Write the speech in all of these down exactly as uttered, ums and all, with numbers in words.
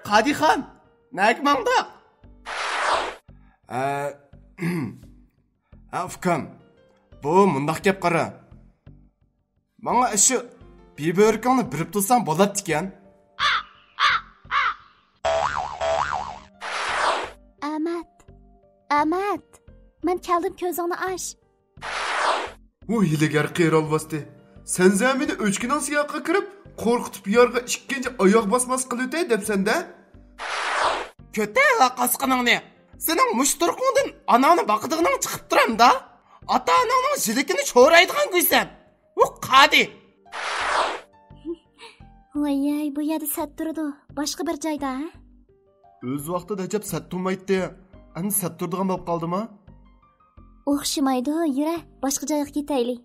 قادىخان، نەگە ماڭدۇق؟ ئە، ئە، ئۇكام، بۇ مۇنداق گەپ قارا. ماڭا ئاشۇ بىبۆرىكىڭنى بېرىپ تۇرساڭ بولاتتىكەن. ئەمەت، ئەمەت، مەن كەلدىم، كۆزۈڭنى ئاچ. ۋۇ ھىيلىگەر قېرى ئالۋاستى، سەن زەمىنى ئۆچكىنىڭ سىياقىغا كىرىپ، قورقۇتۇپ يارغا ئىككىنچى ئاياغ باسماس قىلىۋېتەي دەپسەن-دە؟ كۆتەرلا قاسقىنىڭنى! سېنىڭ مۇشۇ تۇرقۇڭدىن ئاناڭنى باقىدىغىنىڭ چىقىپ تۇرامدا؟ ئاتا-ئاناڭنىڭ ژىلىكىنى شورايدىغان گۇيسەن! ۋۇ قادى! ۋايەي، بۇ يەردە سەت تۇرىدۇ، باشقا بىر جايدا، ھە؟ ئۆز ۋاقتىدا ئەجەب سەت تۇرمايتتى، ئەمدى سەت تۇرىدىغان بولۇپ قالدىما؟ ئوخشىمايدۇ، يۈرە، باشقا جايغا كېتەيلى.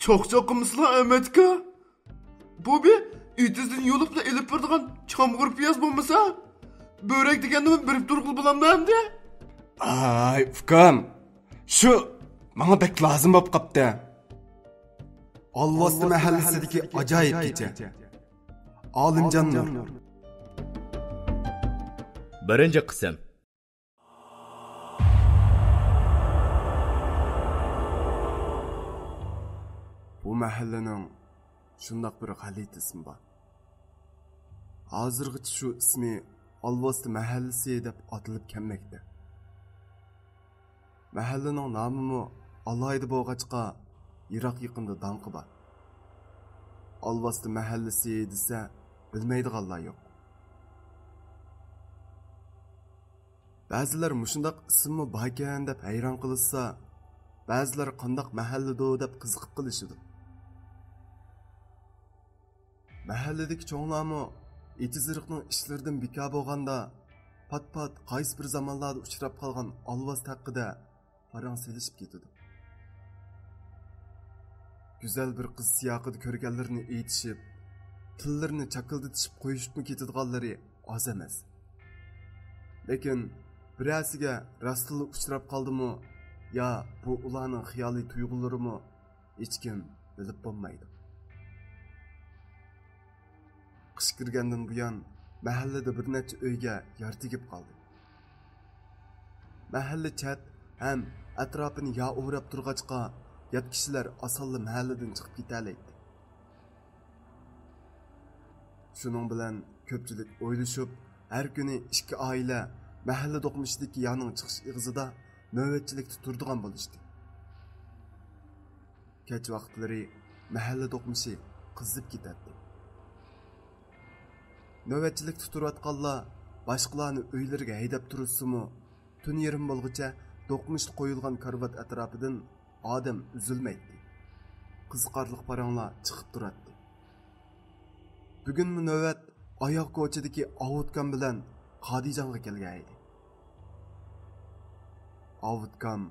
چوق-چوق قىلمىسىلا، ئەمەتكا. بۇ بى ئېتىزدىن يۇلۇپلا ئېلىپ بېرىدىغان چامغۇر پىياز بولمىسا، بۆرەك دېگەندىمۇ بېرىپ تۇرغىلى بولامدۇ ئەمدى؟ ئاي، ئۇكام، شۇ ماڭا بەك لازىم بولۇپ قاپتۇ. ئالۋاستى مەھەللىسىدىكى ئاجايىپ كېچە. ئالىمجان نۇر. بىرىنچى قىسىم. بۇ مەھەللىنىڭ شۇنداق بىر غەلىتە ئىسمى بار. ھازىرغىچە شۇ ئىسمى ئالۋاستى مەھەللىسى دەپ ئاتىلىپ كەلمەكتە. مەھەللىنىڭ نامىمۇ ئالاھىدە بولغاچقا، يىراق-يېقىندا داڭقى بار. ئالۋاستى مەھەللىسى دېسە، بىلمەيدىغانلار يوق. بەزىلەر مۇشۇنداق ئىسىممۇ باركەن دەپ ھەيران قىلىشسا، بەزىلەر قانداق مەھەللىدۇ دەپ قىزىقىپ قېلىشىدۇ. مەھەللىدىكى چوڭلارمۇ ئېتىزرىقنىڭ ئىشلىرىدىن بىكار بولغاندا، پات-پات قايسى بىر زامانلاردا ئۇچراپ قالغان ئالۋاستى ھەققىدە پاراڭ سېلىشىپ كېتىدۇ. گۈزەل بىر قىز سىياقىدا كۆرگەنلىرىنى ئېيتىشىپ، تىللىرىنى چاكىلدىتىشىپ قويۇشۇپمۇ كېتىدىغانلىرى ئاز ئەمەس. لېكىن بىرەرسىگە راستتىنلا ئۇچراپ قالدىمۇ يا بۇ ئۇلارنىڭ خىيالىي تۇيغۇلىرىمۇ، ھېچكىم بىلىپ بولمايدۇ. قىش كىرگەندىن بۇيان، مەھەللىدە بىر نەچچە ئۆيگە يار تېگىپ قالدى. مەھەللە چەت ھەم ئەتراپىنى يار ئوراپ تۇرغاچقا، يات كىشىلەر ئاسانلا مەھەللىدىن چىقىپ كېتەلەيتتى. شۇنىڭ بىلەن كۆپچىلىك ئويلىشىپ، ھەر كۈنى ئىككى ئائىلە مەھەللە دوقمۇشىدىكى يارنىڭ چىقىش ئېغىزىدا نۆۋەتچىلىكتە تۇرىدىغان بولۇشتى. كەچ ۋاقىتلىرى مەھەللە دوقمۇشى قىزىپ كېتەتتى. نۆۋەتچىلىكتە تۇرۇۋاتقانلار باشقىلارنى ئۆيلىرىگە ھەيدەپ تۇرۇشسىمۇ، تۈن يېرىم بولغۇچە دوقمۇشتا قويۇلغان كارىۋات ئەتراپىدىن ئادەم ئۈزۈلمەيتتى. قىزىقارلىق پاراڭلار چىقىپ تۇراتتى. بۈگۈنمۇ نۆۋەت ئاياغ كوچىدىكى ئاۋۇتكام بىلەن قادىجانغا كەلگەن ئىدى. ئاۋۇتكام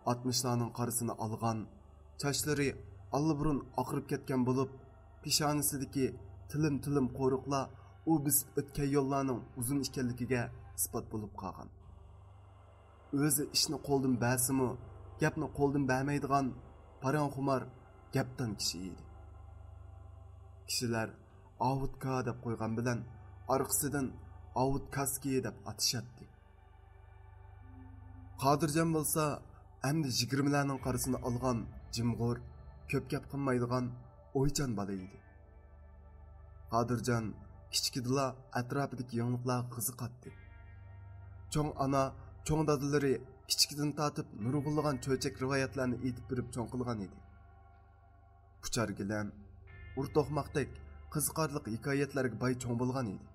ئاتمىشلارنىڭ قارىسىنى ئالغان، چاچلىرى ئاللىبۇرۇن ئاقىرىپ كەتكەن بولۇپ، پېشانىسىدىكى تىلىم-تىلىم قورۇقلار ئۇ بېسىپ ئۆتكەن يوللارنىڭ ئۇزۇن ئىكەنلىكىگە ئىسپات بولۇپ قالغان. ئۆزى ئىشنى قولدىن بەرسىمۇ، گەپنى قولدىن بەرمەيدىغان پاراڭخۇمار، گەپدان كىشى ئىدى. كىشىلەر ئاۋۇتكا دەپ قويغان بىلەن ئارقىسىدىن ئاۋۇتكاسكى دەپ ئاتىشاتتى. قادىرجان بولسا ئەمدى يىگىرمىلەرنىڭ قارىسىنى ئالغان جىمغۇر، كۆپ گەپ قىلمايدىغان ئويچان بالا ئىدى. قادىرجان كىچىكىدىلا ئەتراپىدىكى يېڭىلىقلارغا قىزىقاتتى. چوڭ ئانا، چوڭ دادىلىرى كىچىكىدىن تارتىپ نۇرغۇنلىغان چۆچەك رىۋايەتلەرنى ئېيتىپ بېرىپ چوڭ قىلغان ئىدى. ئۇچار گىلەم، ئۇر توقماقتەك قىزىقارلىق ھېكايەتلەرگە باي چوڭ بولغان ئىدى.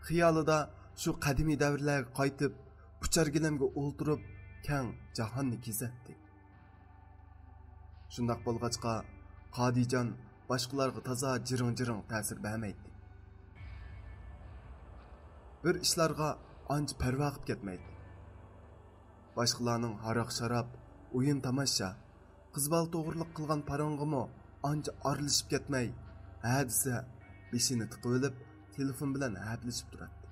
خىيالىدا شۇ قەدىمىي دەۋرلەرگە قايتىپ، ئۇچار گىلەمگە ئولتۇرۇپ، كەڭ جاھاننى كېزەتتى. شۇنداق بولغاچقا، قادىجان باشقىلارغا تازا جىرىڭ-جىرىڭ تەسىر بەرمەيتتى. بىر ئىشلارغا ئانچە پەرۋا قىلىپ كەتمەيتتى. باشقىلارنىڭ ھاراق-شاراب، ئويۇن-تاماشا، قىز بالا توغرىلىق قىلغان پاراڭغىمۇ ئانچە ئارىلىشىپ كەتمەي، ھە دېسە، بېشىنى تىقىۋېلىپ، تېلېفون بىلەن ھەپىلىشىپ تۇراتتى.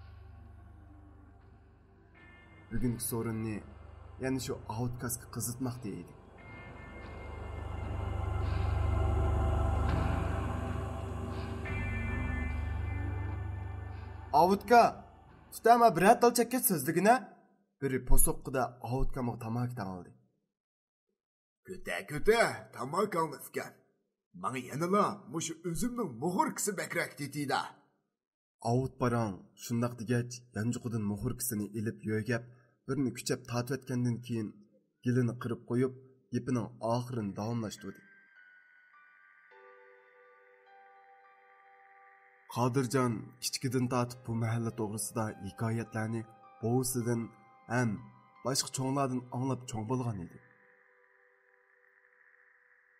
بۈگۈنكى سورۇننى يەنە شۇ ئاۋۇتكاسكا قىزىتماقتا ئىدى. ئاۋۇتكا، تۇتەما بىرەر تال چەككەچ سۆزلىگىنە. بىرى پوسۇققىدە ئاۋۇتكامغا تاماكا تاڭلىدى. كۆتە، كۆتە، تاماكاڭنى ئىسكەن. ماڭا يەنىلا مۇشۇ ئۈزۈمنىڭ مۇخۇركىسى بەكرەك تېتىيدۇ. ئاۋۇت پاراڭ شۇنداق دېگەچ، يانچۇقىدىن مۇخۇركىسىنى ئېلىپ يۆگەپ، بىرنى كۈچەپ تارتىۋەتكەندىن كېيىن، گېلىنى قىرىپ قويۇپ، گېپىنىڭ ئاخىرىنى داۋاملاشتۇردى. قادىرجان كىچىكىدىن تارتىپ بۇ مەھەللە توغرىسىدا ھېكايەتلەرنى بوۋىسىدىن ھەم باشقا چوڭلاردىن ئاڭلاپ چوڭ بولغان ئىدى.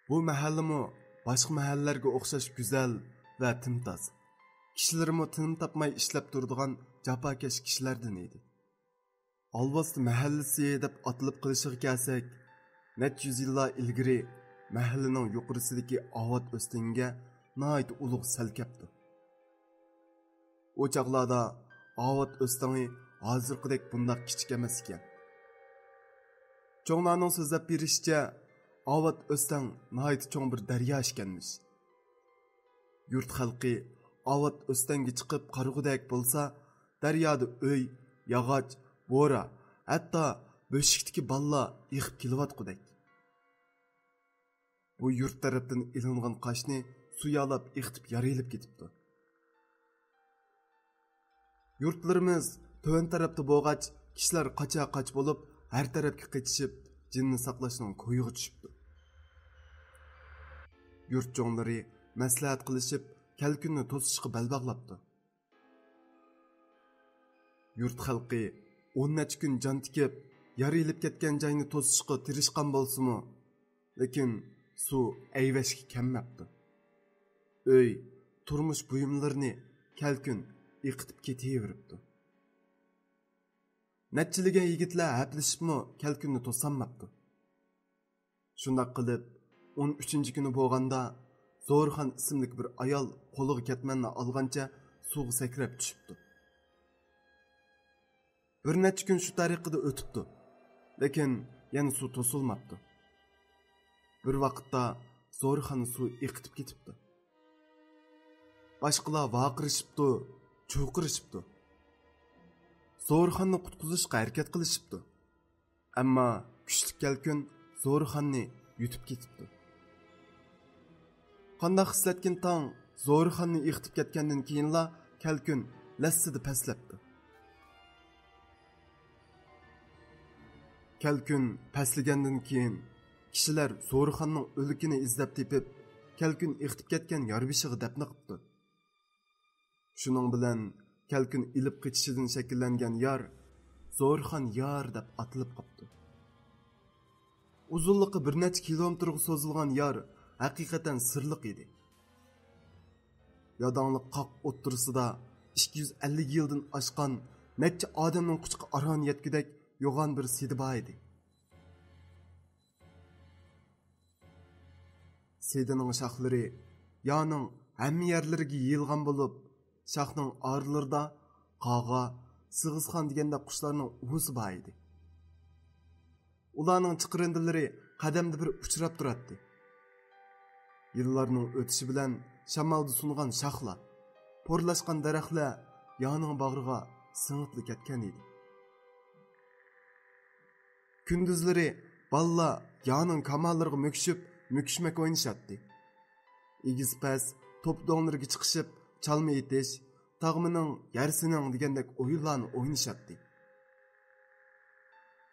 بۇ مەھەللىمۇ باشقا مەھەللىلەرگە ئوخشاش گۈزەل ۋە تىمتاس. كىشىلىرىمۇ تىنىم تاپماي ئىشلەپ تۇرىدىغان جاپاكەش كىشىلەردىن ئىدى. ئالۋاستى مەھەللىسى دەپ ئاتىلىپ قېلىشىغا كەلسەك، نەچچە يۈز يىللار ئىلگىرى مەھەللىنىڭ يۇقىرىسىدىكى ئاۋات ئۆستەڭگە ناھايىتى ئۇلۇغ سەل كەپتۇ. ئۇ چاغلاردا ئاۋات ئۆستەڭى ھازىرقىدەك بۇنداق كىچىك ئەمەس ئىكەن. چوڭلارنىڭ سۆزلەپ بېرىشىچە، ئاۋات ئۆستەڭ ناھايىتى چوڭ بىر دەريا ئىكەنمىش. يۇرت خەلقى ئاۋات ئۆستەڭگە چىقىپ قارىغۇدەك بولسا، دەريادا ئۆي، ياغاچ، بورا، ھەتتا بۆشۈكتىكى بالىلار ئېقىپ كېلىۋاتقۇدەك. بۇ يۇرت تەرەپتىن ئېلىنغان قاشنى سۇ يالاپ ئېقىتىپ يارىلىپ كېتىپتۇ. يۇرتلىرىمىز تۆۋەن تەرەپتە بولغاچ، كىشىلەر قاچا-قاچ بولۇپ، ھەر تەرەپكە قېچىشىپ، جېنىنى ساقلاشنىڭ كويىغا چۈشۈپتۇ. يۇرت چوڭلىرى مەسلىھەت قىلىشىپ، كەلكۈننى توسۇشقا بەل باغلاپتۇ. يۇرت خەلقى ئون نەچچە كۈن جان تىكىپ، يارىلىپ كەتكەن جاينى توسۇشقا تىرىشقان بولسىمۇ، لېكىن سۇ ئەيۋەشكە كەلمەپتۇ. ئۆي، تۇرمۇش بۇيۇملىرىنى كەلكۈن ئېقىتىپ كېتىۋېرىپتۇ. نەچچىلىگەن يىگىتلەر ھەپىلىشىپمۇ كەلكۈننى توسالماپتۇ. شۇنداق قىلىپ، ئون ئۈچىنچى كۈنى بولغاندا، زورخان ئىسىملىك بىر ئايال قولىغا كەتمەننى ئالغانچە سۇغا سەكرەپ چۈشۈپتۇ. بىر نەچچە كۈن شۇ تەرىقىدە ئۆتۈپتۇ، لېكىن يەنە سۇ توسۇلماپتۇ. بىر ۋاقىتتا زورخاننى سۇ ئېقىتىپ كېتىپتۇ. باشقىلار ۋارقىرىشىپتۇ، چۇرقىرىشىپتۇ. زورخاننى قۇتقۇزۇشقا ھەرىكەت قىلىشىپتۇ. ئەمما كۈچلۈك كەلكۈن زورخاننى يۇتۇپ كېتىپتۇ. قانداق خىسلەتكىن تاڭ زورخاننى ئېقىتىپ كەتكەندىن كېيىنلا كەلكۈن لەسسىدە پەسلەپتۇ. كەلكۈن پەسلىگەندىن كېيىن، كىشىلەر زورخاننىڭ ئۆلۈكىنى ئىزدەپ تېپىپ، كەلكۈن ئېقىتىپ كەتكەن يار بېشىغا دەپنە قىپتۇ. شۇنىڭ بىلەن كەلكۈن ئېلىپ قېچىشىدىن شەكىللەنگەن يار زورخان يار دەپ ئاتىلىپ قاپتۇ. ئۇزۇنلۇقى بىر نەچچە كىلومېتىرغا سوزۇلغان يار ھەقىقەتەن سىرلىق ئىدى. ياداڭلىق قاق ئوتتۇرىسىدا ئىككى يۈز ئەللىك يىلدىن ئاشقان، نەچچە ئادەمنىڭ قۇچىقى ئاران يەتكۈدەك يوغان بىر سىدى بار ئىدى. سىدىنىڭ شاخلىرى يارنىڭ ھەممە يەرلىرىگە يېيىلغان بولۇپ، شاخنىڭ ئارىلىرىدا قاغا، سېغىزخان دېگەندەك قۇشلارنىڭ ئۇۋىسى بار ئىدى. ئۇلارنىڭ چىقىرىندىلىرى قەدەمدە بىر ئۇچراپ تۇراتتى. يىللارنىڭ ئۆتۈشى بىلەن شامالدا سۇنغان شاخلار، پورلاشقان دەرەخلەر يارنىڭ باغرىغا سىڭىپلا كەتكەن ئىدى. كۈندۈزلىرى بالىلار يارنىڭ كامانلىرىغا مۆكۈشۈپ، مۆكۈشمەك ئوينىشاتتى. ئېگىز-پەس، توپا-دۆڭلىرىگە چىقىشىپ، چالما ئېتىش، تاغمىنىڭ، يەرسىنىڭ دېگەندەك ئويۇنلارنى ئوينىشاتتى.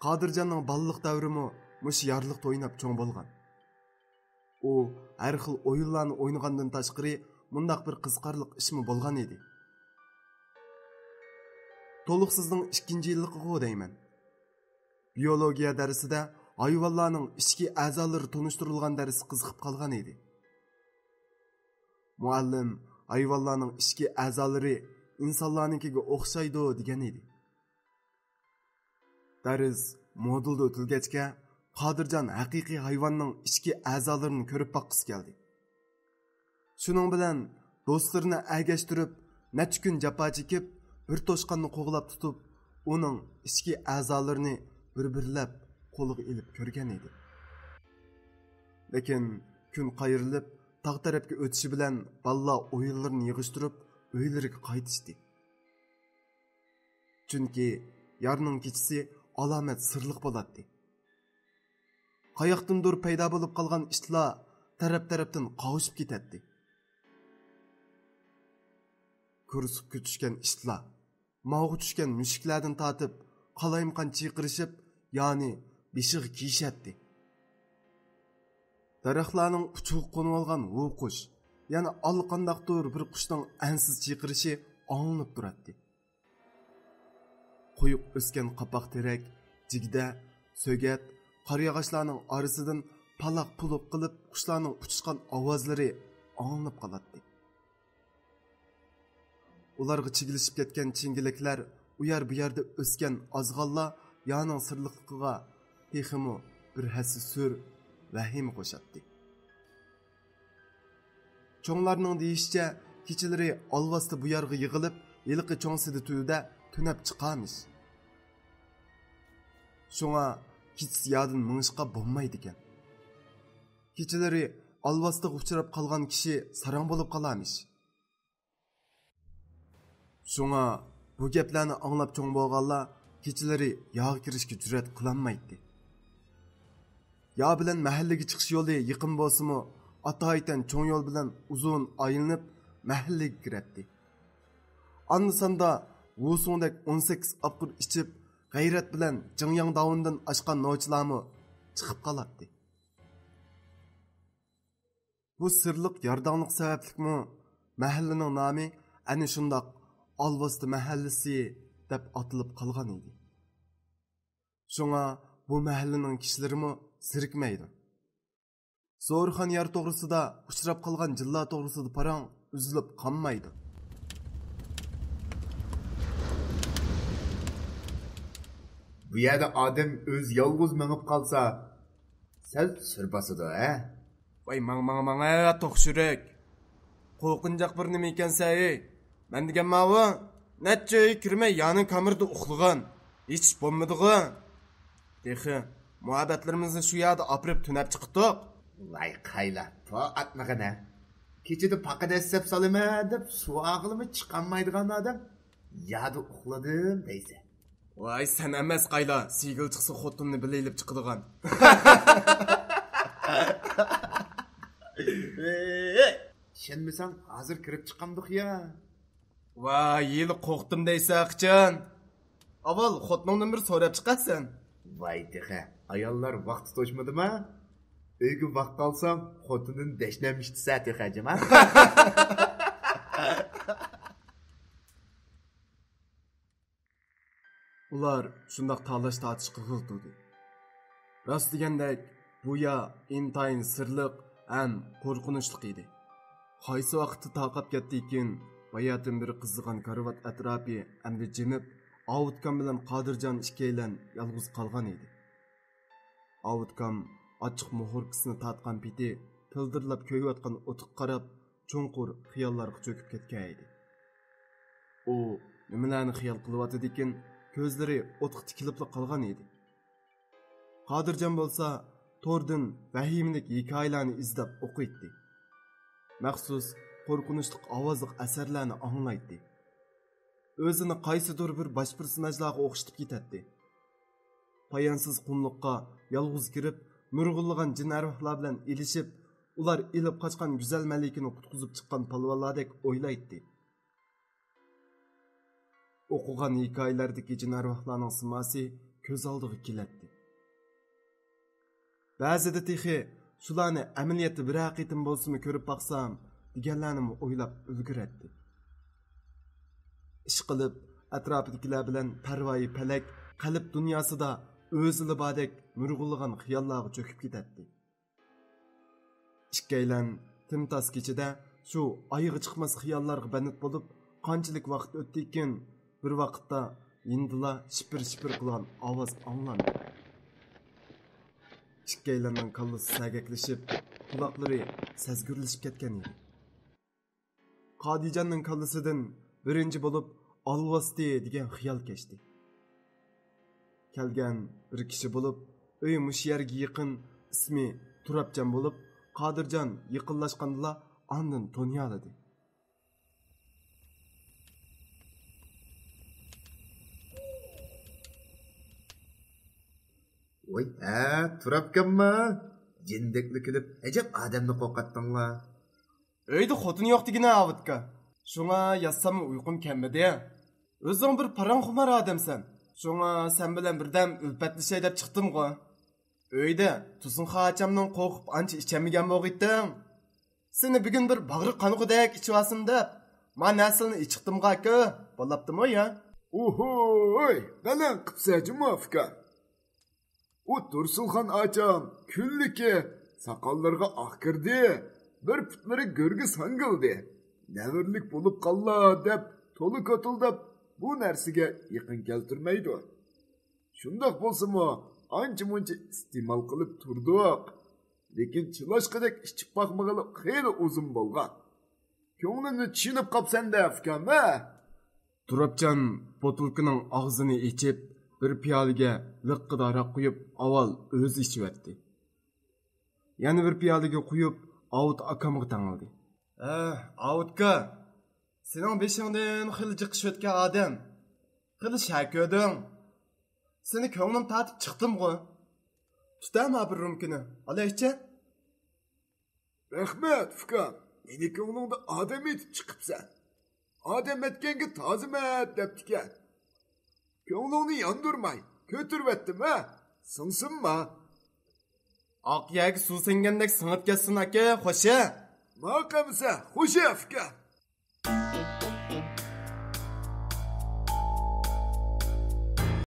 قادىرجاننىڭ بالىلىق دەۋرىمۇ مۇشۇ يارلىقتا ئويناپ چوڭ بولغان. ئۇ ھەر خىل ئويۇنلارنى ئوينىغاندىن تاشقىرى، مۇنداق بىر قىزىقارلىق ئىشمۇ بولغان ئىدى. تولۇقسىزنىڭ ئىككىنچى يىللىقىغۇ دەيمەن. بىيولوگىيە دەرسىدە ھايۋانلارنىڭ ئىچكى ئەزالىرى تونۇشتۇرۇلغان دەرس قىزىقىپ قالغان ئىدى. مۇئەللىم ھايۋانلارنىڭ ئىچكى ئەزالىرى ئىنسانلارنىڭكىگە ئوخشايدۇ دېگەن ئىدى. دەرس مودۇلدا ئۆتۈلگەچكە، قادىرجان ھەقىقىي ھايۋاننىڭ ئىچكى ئەزالىرىنى كۆرۈپ باققۇسى كەلدى. شۇنىڭ بىلەن دوستلىرىنى ئەگەشتۈرۈپ، نەچچە كۈن جاپا چېكىپ، بىر توشقاننى قوغلاپ تۇتۇپ، ئۇنىڭ ئىچكى ئەزالىرىنى بىر-بىرلەپ قولىغا ئېلىپ كۆرگەن ئىدى. لېكىن كۈن قايرىلىپ، تاغ تەرەپكە ئۆتۈشى بىلەن بالىلار ئويۇنلىرىنى يىغىشتۇرۇپ، ئۆيلىرىگە قايتىشتى. چۈنكى يارنىڭ كېچىسى ئالامەت سىرلىق بولاتتى. قاياقتىندۇر پەيدا بولۇپ قالغان ئىتلار تەرەپ-تەرەپتىن قاۋشىپ كېتەتتى. كۇرسۇكقا چۈشكەن ئىتلار، ماۋغا چۈشكەن مۈشۈكلەردىن تارتىپ، قالايمىقان چىقىرىشىپ، يانى بېشىغا كىيىشەتتى. دەرەخلەرنىڭ ئۇچىغا قونۇۋالغان ھۇۋا قۇش، يەنە ئاللىقانداقتۇر بىر قۇشنىڭ ئەنسىز چىقىرىشى ئاڭلىنىپ تۇراتتى. قويۇق ئۆسكەن قاپاق تېرەك، جىگدە، سۆگەت، قارىياغاچلارنىڭ ئارىسىدىن پالاق-پۇلۇق قىلىپ قۇشلارنىڭ ئۇچۇشقان ئاۋازلىرى ئاڭلىنىپ قالاتتى. ئۇلارغا چىگلىشىپ كەتكەن چىڭگىلىكلەر ئۇ يەر-بۇ يەردە ئۆسكەن ئازغانلا يارنىڭ سىرلىقلىقىغا تېخىمۇ بىر ھەسسە سۈر، ۋەھىمە قوشاتتى. چوڭلارنىڭ دېيىشىچە، كېچىلىرى ئالۋاستى بۇ يارغا يىغىلىپ، ھېلىقى چوڭ سىدى تۈۋىدە تۈنەپ چىقارمىش. شۇڭا كېچىسى ياردىن مېڭىشقا بولمايدىكەن. كېچىلىرى ئالۋاستىغا ئۇچراپ قالغان كىشى ساراڭ بولۇپ قالارمىش. شۇڭا بۇ گەپلەرنى ئاڭلاپ چوڭ بولغانلار كېچىلىرى يارغا كىرىشكە جۈرئەت قىلالمايتتى. يار بىلەن مەھەللىگە چىقىش يولى يېقىن بولسىمۇ، ئاتايىتەن چوڭ يول بىلەن ئۇزۇن ئايلىنىپ مەھەللىگە كىرەتتى. ئاندا-ساندا ۋۇسۇڭدەك ئون سەككىز ئاپقۇر ئىچىپ، غەيرەت بىلەن جىڭياڭ داۋىنىدىن ئاشقان نوچىلارمۇ چىقىپ قالاتتى. بۇ سىرلىق يارداڭلىق سەۋەبلىكمۇ مەھەللىنىڭ نامى ئەنە شۇنداق ئالۋاستى مەھەللىسى دەپ ئاتىلىپ قالغان ئىدى. شۇڭا بۇ مەھەللىنىڭ كىشىلىرىمۇ زېرىكمەيدۇ. زورخان يار توغرىسىدا، ئۇچراپ قالغان جىنلار توغرىسىدا پاراڭ ئۈزۈلۈپ قالمايدۇ. بۇ يەردە ئادەم ئۆزى يالغۇز مېڭىپ قالسا، سەل سۈر باسىدۇ، ھە؟ ۋاي، ماڭ، ماڭ، ماڭ، ھە، توخۇ يۈرەك. قورقۇنچاق بىر نېمە ئىكەنسەن، ھەي. مەن دېگەن ماۋۇ، نەچچە ئۆيگە كىرمەي يارنىڭ كامېرىدا ئۇخلىغان. ھېچ بولمىدىغۇ. تېخى مۇھەببەتلىرىمىزنى شۇ يەردە ئاپىرىپ تۈنەپ چىقتۇق. ۋاي قايلا، پو ئاتمىغىنە. كېچىدە پاقا دەسسەپ سالىمەن دەپ سۇ ئاغىلىمۇ چىقالمايدىغان ئادەم ياردا ئۇخلىدىم دەيسەن. ۋاي، سەن ئەمەس قايلا، سىگىل چىقسا خوتۇننى بىللە ئېلىپ چىقىدىغان. ئىشەنمىسەڭ، ھازىر كىرىپ چىقامدۇق يا. ۋاي، ھېلى قورقتۇم دەيسەن قىچان. ئاۋۋال خوتۇنۇڭدىن بىر سوراپ چىقارسەن. ۋاي تېخى، ئاياللار ۋاقتى توشمىدىما؟ ئۆيگە ۋاق قالساڭ، خوتۇنۇڭ دەشنەم ئىشتىسە تېخى جىما. ئۇلار شۇنداق تالاش-تارتىشقا غىل تۇردى. راست دېگەندەك، بۇ يا ئىنتايىن سىرلىق ھەم قورقۇنچلۇق ئىدى. قايسى ۋاقىتتا تارقاپ كەتتىكىن، باياتىن بېرى قىزىغان كارىۋات ئەتراپى ئەمدى جىمىپ، ئاۋۇتكام بىلەن قادىرجان ئىككىيلەن يالغۇز قالغان ئىدى. ئاۋۇتكام ئاچچىق مۇخوركىسىنى تارتقان پېتى پىلدىرلاپ كۆيۈۋاتقان ئوتقا قاراپ، چوڭقۇر خىياللارغا چۆكۈپ كەتكەن ئىدى. ئۇ نېمىلەرنى خىيال قىلىۋاتىدىكىن، كۆزلىرى ئوتقا تىكىلىپلا قالغان ئىدى. قادىرجان بولسا توردىن ۋەھىمىلىك ھېكايىلەرنى ئىزدەپ ئوقۇيتتى. مەخسۇس قورقۇنچلۇق ئاۋازلىق ئەسەرلەرنى ئاڭلايتتى. ئۆزىنى قايسىدۇر بىر باش پېرسوناژلارغا ئوخشىتىپ كېتەتتى. پايانسىز قۇملۇققا يالغۇز كىرىپ، نۇرغۇنلىغان جىن ئەرۋاھلار بىلەن ئېلىشىپ، ئۇلار ئېلىپ قاچقان گۈزەل مەلىكىنى قۇتقۇزۇپ چىققان پالۋانلاردەك ئويلايتتى. ئوقۇغان ھېكايىلەردىكى جىن ئەرۋاھلارنىڭ سىماسى كۆز ئالدىغا كېلەتتى. بەزىدە تېخى شۇلارنى ئەمەلىيەتتە بىرەر قېتىم بولسىمۇ كۆرۈپ باقسام دېگەنلەرنىمۇ ئويلاپ ئۈلگۈرەتتى. ئىشقىلىپ، ئەتراپىدىكىلەر بىلەن پەرۋايى پەلەك، قەلب دۇنياسىدا ئۆزىلا باردەك نۇرغۇنلىغان خىياللارغا چۆكۈپ كېتەتتى. ئىككىيلەن تىمتاس كېچىدە شۇ ئايىغى چىقماس خىياللارغا بەند بولۇپ، قانچىلىك ۋاقىت ئۆتتىكىن، بىر ۋاقىتتا يېنىدىلا شىپىر-شىپىر قىلغان ئاۋاز ئاڭلاندى. ئىككىيلەننىڭ كاللىسى سەگەكلىشىپ، قۇلاقلىرى سەزگۈرلىشىپ كەتكەن ئىدى. قادىرجاننىڭ كاللىسىدىن بىرىنچى بولۇپ ئالۋاستى دېگەن خىيال كەچتى. كەلگەن بىر كىشى بولۇپ، ئۆيى مۇشۇ يەرگە يېقىن، ئىسمى تۇرابجان بولۇپ، قادىرجان يېقىنلاشقاندىلا ئاندىن تونۇيالىدى. ۋاي ھە، تۇرۇپكەنما؟ جىندەكلا كۈلۈپ ئەجەب ئادەمنى قورقۇتتۇڭلار. ئۆيدە خوتۇن يوق دېگىنە ئاۋۇتكا. شۇڭا ياتساممۇ ئۇيقۇم كەلمىدى. ئۆزۈڭ بىر پاراڭخۇمار ئادەمسەن. شۇڭا سەن بىلەن بىردەم ئۈلپەتلىشەي دەپ چىقتىمغۇ. ئۆيدە تۇرسۇنخان ئاچامنىڭ قورقۇپ ئانچە ئىچەلمىگەن بولغىيتتىڭ. سېنى بۈگۈن بىر باغرى قانىغۇدەك ئىچىۋالسۇن دەپ، ما نەرسىلىنى ئىچىقتىمغاكا، بولاپتىمۇ يا؟ ئوھوي، بەلەن قىپسە جۇمۇ ئۇكا. ئۇ تۇرسۇنخان ئاچام كۈنلۈكى ساقاللىرىغا ئاق كىردى، بىر پۇتلىرى گۆرگە ساڭگىلدى. نەۋرىلىك بولۇپ قاللا دەپ تولا كوتۇلداپ بۇ نەرسىگە يېقىن كەلتۈرمەيدۇ. شۇنداق بولسىمۇ ئانچە-مۇنچە ئىستېمال قىلىپ تۇردۇق. لېكىن چىلاشقىدەك ئىچىپ باقمىغىلى خېلى ئۇزۇن بولغان. كۆڭلۈمنى چۈشىنىپ قاپسەن-دە، ئۇكام، ھە؟ تۇرۇپجان بوتۇلكىنىڭ ئاغزىنى ئېچىپ، بىر پىيالىگە لىققىدە ھاراق قۇيۇپ، ئاۋۋال ئۆزى ئىچىۋەتتى. يەنە بىر پىيالىگە قۇيۇپ، ئاۋۇت ئاكامغا تەڭلىدى. ھە، ئاۋۇتكا، سېنىڭ بېشىڭدىن خېلى جىق ئىش ئۆتكەن ئادەم. خېلى شەر كۆردۈڭ. سېنى كۆڭلۈم تارتىپ چىقتىمغۇ. تۇتەما بىر رومكىنى، ئالايچە. رەھمەت، ئۇكام. مېنى كۆڭلۈڭدە ئادەم ئېتىپ چىقىپسەن. ئادەم ئەتكەنگە تازىمەت دەپتىكەن. كۆڭلۈڭنى ياندۇرماي، كۆتۈرۈۋەتتىم ھە. سىڭسۇنما. ئاق يەرگە سۇ سىڭگەندەك سىڭىپ كەتسۇن ئاكا، خوشە. ماقۇل ئەمىسە، خوشە ئۇكام.